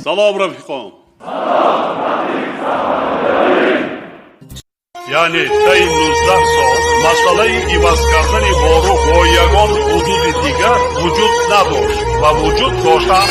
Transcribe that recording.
Салом, рафиқон. Яъне таи 19 сол масъалаи иваз кардани Ворух бо ягон ҳудуди дигар вуҷуд надошт ва вуҷуд доштам.